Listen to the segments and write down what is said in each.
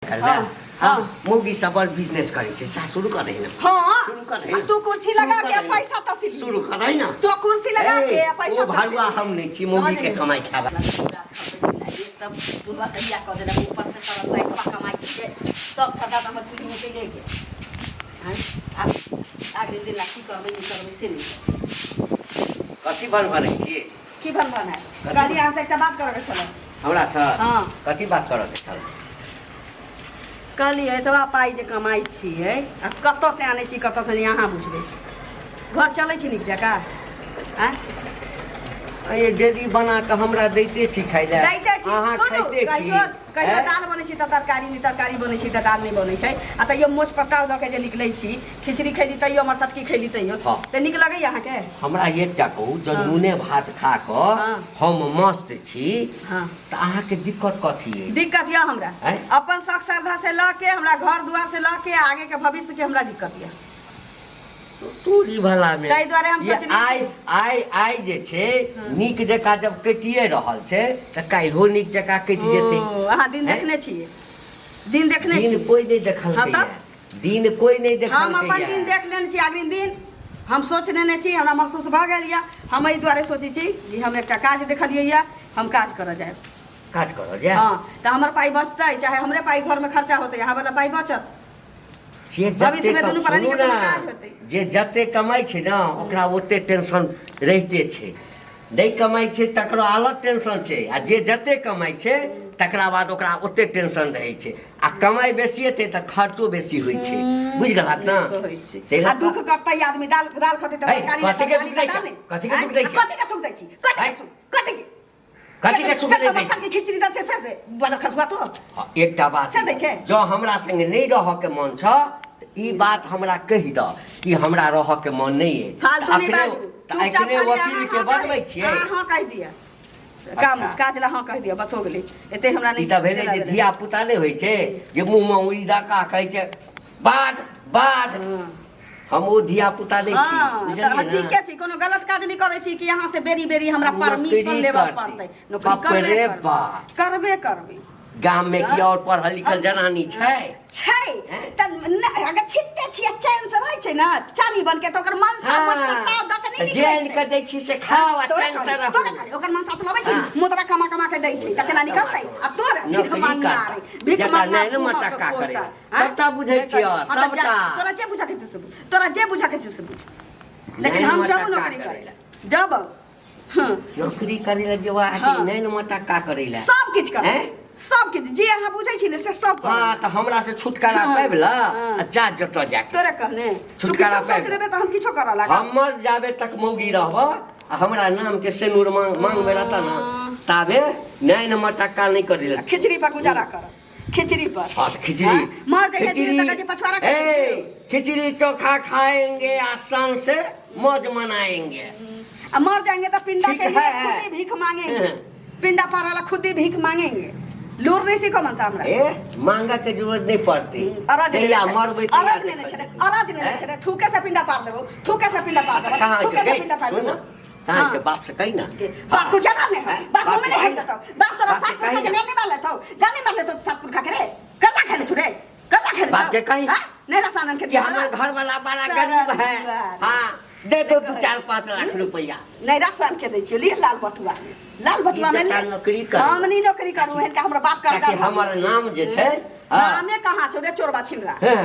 करबै। हाँ, हाँ। मौगी सब बड़ बिजनेस करै छै सा शुरू कर दही ना। हाँ। शुरू कर दही आ ना। तू कुर्सी शुरू लगा कर के दही ना। पैसा तसिल शुरू कर दही ना। तो कुर्सी लगा ए, के पैसा ओ भारुआ हम नहीं छी मौगी के कमाई खाबा। तब बुढ़वा से बियाह कऽ देलक ऊपर से करब तऽ एतबा कमाइ छी जे सब सदा हमर चूल्ही में चलि गेल आँय आब आगे दिन ला की करबै नहि करबै से नहि। कथी बन बनै छी? की बन बन है? कहली अहाँ से एकटा बात करऽ के छलै। हमरा से? हाँ। कथी बात करऽ के छल? कहली एतबा पाइ जे कमाइ छियै आ कतऽ से आनै छी कतऽ से नहि अहाँ बुझबै। घर चलै छै नीक जकाँ? आँय? ये डेली बना के हमरा दैते छी खाइ लए। दैते छी। अहाँ सुनू खाइते छी। कहियो कहियो हैं? दालि बनै छै तऽ तरकारी नहि, तरकारी बनै छै तऽ दालि नहि बनै छै। आ तैयो मोछ पत्ता दऽ के जे निकलै छी, खिचड़ी खैली तैयो हमर सटकी खैली तैयो हाँ। तऽ नीक लगैया अहाँके? हमरा एकटा कहू जँ हाँ। नूने भात खा कऽ हाँ। हम मस्त छी हाँ। तऽ अहाँके दिक्कत कथी अछि? दिक्कत यऽ हमरा आँय? अपन शौक श्रद्धा से लऽ के हमरा घर दुआर से लऽ के आगे के भविष्य के हमरा दिक्कत यऽ। तोरी भला में ताहि दुआरे हम ये सोचलियै आइ आइ आइ जे छै नीक जकाँ जब कटिए रहल छै तऽ काल्हिओ नीक जकाँ कटि जेतै। ओ, अहाँ दिन हैं? देखने छियै? दिन देखने दिन छियै? कोई नहि देखलकै हाँ तऽ? दिन कोई नहि हम देखलकै अपन दिन देख लेने छी। अग्रिम दिन हम सोच लेने छी, हमरा महसूस भऽ गेल यऽ। हम एहि दुआरे सोचै छी कि हम एकटा काज देखलियै यऽ, हम काज करऽ जायब। काज करऽ जायब? हँ, तऽ हमर पाइ बचतै, चाहे हमरे पाइ घरमे खर्चा होतै, अहाँ वला पाइ बचत। जे जते भविष्यमे दुनू प्राणीके सुनू ने कोनो काज होतै। जे जते कमाइ छै ने ओकरा ओते टेंशन रहिते छै। नहि कमाइ छै तकरो अलग टेंशन छै आ जे जते कमाइ छै तकरा बाद ओकरा ओते टेंशन रहै छै। आ कमाइ बेसी हेतै तऽ खर्चो बेसी होइ छै। बुझि गेलहक ने? कहै छी। ताहि आ लऽ कऽ दुःख कटतै आदमी दाल दाल खतै तऽ है, तरकारी कथी के तरकारी दुःख दै छै? दाल नहि। कथी के दुःख दै छै? कथी के सुख दै छी? कथी के है? सुख? कथी के? कथी के सुख नहि दै छै? सबके खिचड़ी दै छै से से बड़ खसुआ तो। हाँ, एकटा बात से दै छै? जँ हमरा संगे नहि रहऽ के मन छ तऽ ई बात हमरा कहि दऽ कि हमरा रहऽ के मन नहि अइ। फालतू नहि अखने बाजू। तऽ चुपचाप अखने खाली वकील अहाँ के हाँ बजबै कहि- छियै। अहाँ हाँ कहि दिअ। काम अच्छा। काज ला हाँ कहि दिअ, बस हो गेलै। एते हमरा नहि ई तऽ भेलै जे देला। धिया पुता नहि होइ छै जे मुँहमे उड़ी दऽ कऽ कहै छै बाज बाज। हाँ। हम ओ धिया पुता नहि छी। हाँ, तऽ बुझलियै ने? ठीके छै, कोनो गलत काज नहि करै छी कि यहाँ से बेरी बेरी हमरा नौकरी परमिशन लेबऽ करतै। पड़तै। नौकरी बाप करबे रे करबै। बाप। करबे करबै। गाम में की और पढ़ल लिखल जनानी छै? छै तऽ नहि, अगर छिटते छियै चैन से रहै छै ने चानी बन के तऽ ओकर मनसा हाँ। मोछ पर ताव दऽ के नहि जे निकलै आनि छै। कऽ दै छी से खाओ आ तोरे चैन से कहली, रहू। तोरे कहली, ओकर मनसा तऽ लबै छै हाँ। मुद्रा कमा कमा के दै छै तऽ केना निकलतै? आ तोर भीख नौकरी मांगना करता। रे, भीख जकरा मांगना नहि ने कुआं के मटक्का पोता। करै। आँय? सबटा बुझै छियै, हाँ, तऽ जा, सबटा। तोरा जे बुझऽ के छौ से बुझ, तोरा जे बुझऽ के छौ से बुझ, लेकिन नहि हम जब मटक्का नौकरी करै करै लए। जब हाँ। नौकरी करै लए जेबा हाँ। नहि ने मटक्का करै लए। सब किछु करबै, हैं? सब किछु जे अहाँ बुझै छी ने से सब करबै। हाँ तऽ हमरा से छुटकारा हाँ, पाबि ल हाँ। आ जा जतऽ जाके। तोरे कहने तू छुटकारा किछो सोच पाबि लेबे तऽ हम किछो करऽ लागब। हमर जाबे तक मौगी रहब आ हमरा नाम के सेनुर मांग मांग में रहता ना ताबे नैन मटक्का नहीं करै लए। खिचड़ी पर गुजारा करब, खिचड़ी पर। हाँ, तऽ खिचड़ी। हाँ? मर जाइए धीरे तक जे पछुआरा ए, खिचड़ी चोखा खाएंगे आसान से मौज मनाएंगे। आ मर जाएंगे तो पिंडा ठीक के लिए है। खुद ही भीख मांगेंगे। हाँ। पिंडा पर वाला खुद ही भीख मांगेंगे। लूर नहीं सीखो मनसा हमरा। ए मांगा के जरूरत नहीं पड़ती। अरज लेने जहिया छलै। मरबै तहिया अरज लेने देखल छलै, जेतै। अरज लेने हैं? छलै। थूके से पिंडा पार देबो, थूके से पिंडा पार देबो, कहाँ थूके छै? से गई, पिंडा पार सुन देबो। ना, कहाँ हाँ। छै? बाप से कही ना। बाप को ज्यादा नहीं है। हैं? बाप बाप मुँह में के नहीं कही है ना। तो। बाप तोरा बाप के सात पुरखा कही के ना। गानी मार लेतो, गानी मार लेतो सात पुरखा के रे। कल्ला खेले छु रे, कल्ला खेले बाप छौ। के कही। हाँ? नहीं रसानन के कि दिया हमार ना। घर वाला बड़ा सारा गरीब है। परिवार। हाँ, दे दो दू चार 5 लाख रुपया। नहीं रसान के दै छियो, लिए लाल बटुआ में। लाल बटुआ में ई जता ले। नौकरी करे। हम नहीं नौकरी करू, हिनका हमरा बाप कर्जा ताकि भर हमर नाम जे छै, हाँ। नामे कहाँ छौ रे चोरबा छिनरा? हैं,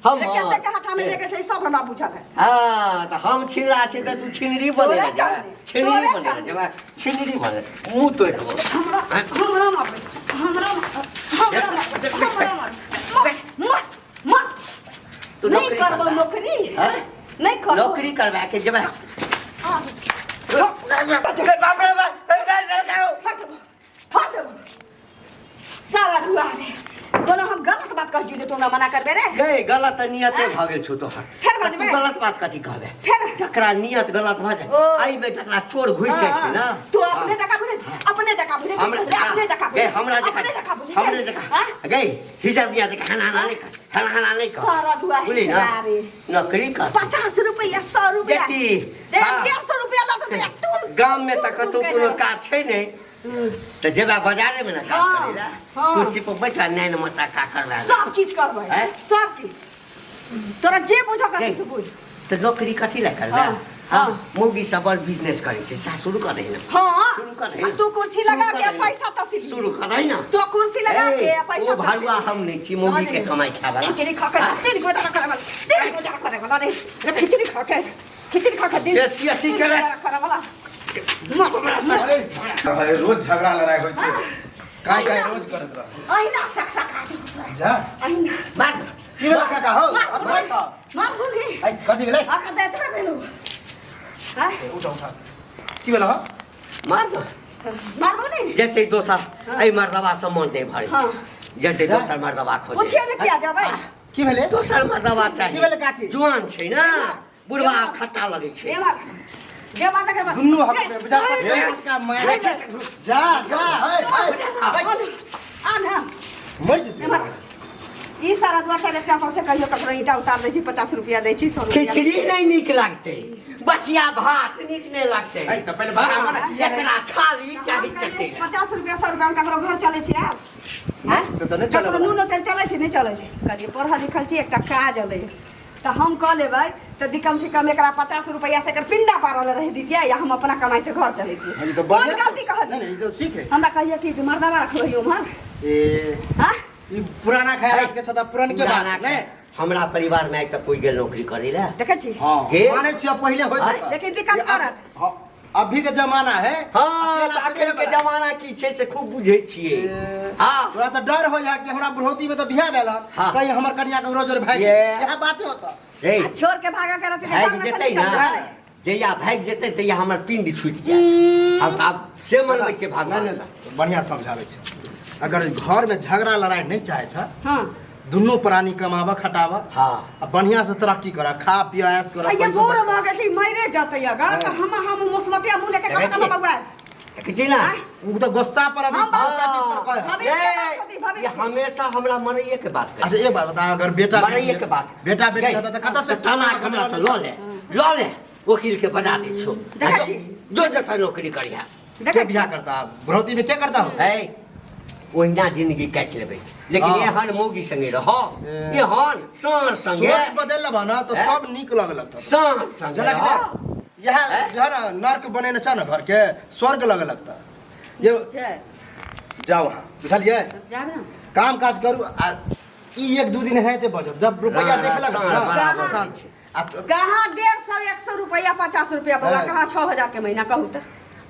हम रे कते के हाथ में लेके छै सब हमरा बुझल है। हाँ, तऽ हम छिनरा छी तऽ तू छिनरी बने तोरे जा। कहने, छिनरी तोरे बने कहने। जा, छिनरी बने। मुंह तोड़ देबो। हमरा हमरा मारबै, हमरा मारबै, हमरा मारबै, हमरा मारबै। मर, मर, मर। तू नहीं नौकरी करबो करबा। नौकरी। हैं? नहीं करबो। नौकरी करबा के जेबै। हाँ। बाप रे बाप, ए, ए, ए, ए, फाड़ देबो, फाड़ देबो। सारा दुआरे कोनो हम गलत बात कह जे तू हमरा मना करबे रे? गई गलत नियते हैं? भऽ गेल छौ तोहर। फेर बजबे? तू गलत बात कथी कहबे? फेर? जकरा नियत गलत भऽ जाय, ओ। एहि में जकरा चोर घुसि जाइ छै ना। तू अपने जकाँ बुझै छी, अपने जकाँ बुझै छी, हमरा रे अपने जकाँ बुझै गई, छी, हमरा जकाँ अपने जकाँ बुझै छी। हमरे जकाँ। हैं? गई, हिजर दिया जकाँ हना हना नहि कर, हना हना नहि कर। सारा दुआरे बुझली ना? रे। नौकरी कर। 50 रुपया, 100 रुपया। जती, जे हाँ। 150 रुपया लऽ देतै, तू गाम में तऽ तू कतौ कहि कोनो देबै। काज छै नहि। तऽ जेबा बाजारे में ना काज हाँ, करै ला हाँ। कुर्सी पर बैठा नैन मोटा का करवा ले। सब किछु करबै हैं? सब किछु तोरा जे बुझऽ के से बुझ तऽ नौकरी कथी लए करबै हाँ, हाँ। मौगी सब बड़ बिजनेस करै छै सा शुरू कर दही ना हाँ शुरू कर दही आ ना। तू कुर्सी शुरू लगा कर के दही ना। पैसा तसीली शुरू कर दही ना तो कुर्सी लगा के ए, आ पैसा ओ भरुआ हम नहीं छी मौगी के कमाई खाए वाला खिचड़ी खा के दिन गुजारा करे वाला दिन गुजारा करे वाला रे रे खिचड़ी खा के खिचड़ी खा के दिन बेसी अथी दिन करे। गुजारा करे वाला भाई रोज झगड़ा लड़ाई होते काय काय रोज करत रह अहिना सक सक आदि जा अहिना मार की भेल काका हो मार अब बैठ मार भूली आई कथी भेलै आ के देतबे भेलु हां उठा उठा की भेल हो मार दो मार भूली जते दोसर एहि मर्दबा से मन नहि भरै हाँ। छै जते दोसर मर्दबा खोजे पूछिए ने किया जेबै की भेलै दोसर मर्दबा चाही की भेलै काकी? जुआन छै ने बुढ़वा खट्टा लगै छै एमहर जे बात के बात दुनू हक पे बुझा का मार जा जा हे आ ना मर जेतै एमहर ई सारा दुआर तर एकटा पर से कहियो ककरो ईंटा उतार दै छी 50 रुपया दै छी 100 रुपया खिचड़ी नहि नीक लागतै बसिया भात नीक नहि लागतै ऐ, तऽ पहिले बताबऽ ने, किया नहि? एकरा छाली चाही चटै 50 रुपया 100 रुपया में ककरो घर चलै छै आब आँय? से तऽ नहि चलै ककरो नूनो तेल चलै छै नहि चलै छै कहलियै पढ़ल लिखल छी एकटा काज अलै तऽ हम कऽ लेबै तऽ दी कम से कम एकरा 50 रुपया से एकर पिंडा पारल रहि दितियै या हम अपना कमाई से घर चलैतियै ई तऽ कोन बढ़िया गलती कहत नहीं नहीं, ई तऽ ठीक है हमरा कहिया कि जे मर्दावा रखबै उम्हर ए हाँ ई पुराना ख्याल के छता पुरान के पुराना बात नहीं हमरा परिवार में आइ तक कोई गेल नौकरी करै ला देखै छी हाँ के? मानै छी अब पहिले होइत आँय? होता। लेकिन दिक्कत ये अब- करत। हाँ, अभी के जमाना है हाँ अकेला तऽ अखन के से जमाना की छै से खूब बुझै छियै ए, हाँ तोरा तऽ डर हो कि हमरा बुढ़ौती में तऽ बियाह भेल हन हाँ। कहीं हमर कनिया के रोज भागि ये। इएह बात होता रे आ छोड़ के भागा करत के भागि घर में से जेतै नहीं ना चलतै। जहिया भागि जेतै तहिया हमर पिंड छूटि जायत हम तऽ आब से मनबै छियै भगवान नहीं, नहीं, बढ़िया समझाबै छै अगर घर में झगड़ा लड़ाई नहीं चाहे छ हाँ दुनू प्राणी कमाबऽ खटाबऽ हाँ आ बढ़िया से तरक्की करऽ खा पिय ऐश करऽ आ ये पैसा बूढ़ बचता। भऽ गेल छै मरे जतै अगर तऽ हम मुसमतिया मुँह लेके देखै कतऽ छियै? कतऽ बौआए देखै छियै ना आँय? उ तऽ गुस्सा पर अभी हम गुस्सा पीत पर कहे। भविष्य के बात सोची, भविष्य ये हमेशा हमरा मरैये के बात अच्छा करै एक बात बता अगर बेटा मरैये के बात बेटा बेटी गई, रहता तऽ कतऽ से तलाक हमरा से लऽ ले लऽ ले वकील के बजा दै छौ देखै छी? जो जतऽ नौकरी करिहा के देखै बियाह करता बुढ़ौती में के करता हो है ओहिना जिंदगी काटि लेबै लेकिन हाँ। एहन मौगी संगे रह ए। एहन साँढ़ संगे सोच बदल लेबह ना तो हैं? सब नीक लग लगता साँढ़ संगे झलक रह इएह हैं? जो है ना नर्क बनेने छ ना घर के स्वर्ग लग लगता ये छै जाओ वहाँ बुझलियै जाब ना काम काज करू आ ई एक दू दिन हेतै बचत जब रुपैआ हाँ, देखे लगत साँढ़ ना बराबर शांत छै। आ कहाँ 150 100 रुपया 50 रुपया बौआ हाँ। कहाँ 6000 के महीना कहू तऽ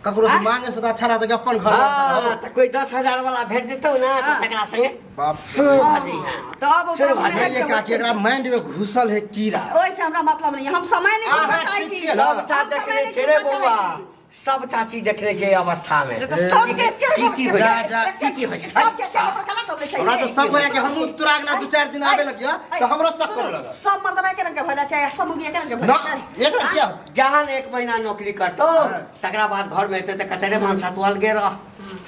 ककरो से आँय? मांगे से तऽ अच्छा रहतै कि अपन घर हाँ रहतै तऽ कोई 10,000 वाला भेट जेतौ ना तऽ हाँ। तकरा संगे बाप शुरू भऽ जइहे तऽ अब शुरू ओकरा भऽ मेहनत ये के काकी एकरा माइंड में घुसल है कीड़ा ओहिसँ हमरा मतलब नहीं है। हम समय नहीं अहाँ बचाइ ठीक छी छियै ना? सबटा हम समय देखने नहि छै रे बचाबै बौआ छी। सबटा चीज देखने छै अवस्था में तऽ सबके की की होइ जा, छै जा। की की होइ छै सबके अकेले पर कला सब छै हमरा तऽ शक होइया कि हमहूँ तोरा अङ्गना दू चारि दिन आबे लगिया तऽ हमरो शक करे लगत सब मर्दबा के रंग के भऽ जाइ छै सब मुगिया के रंग के भऽ ना जाइ छै एक रंग किया होतै जहन एक महीना नौकरी करतो हाँ। तकरा बाद घर में एतै तऽ कहतै रे मनसा तू अलगे रह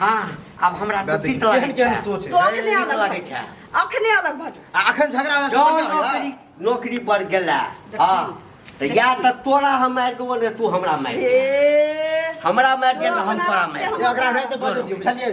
हाँ आब हमरा तऽ देखी, तीत लगै केहन केहन छै सोच है तो अखने नीक अलग लगै भऽ छै। अखने अलग भऽ जाउ आ अखन झगड़ा होय से जँ बढ़िआँ होइया। नौकरी नौकरी पर गेला हाँ तऽ या तऽ तोरा हम मारि देबो ने तू हमरा मारि हे हमरा मारि दिया तो तऽ हम अपना तोरा रास्ते मारि हम एकरा रहते बजै दियौ बुझलियै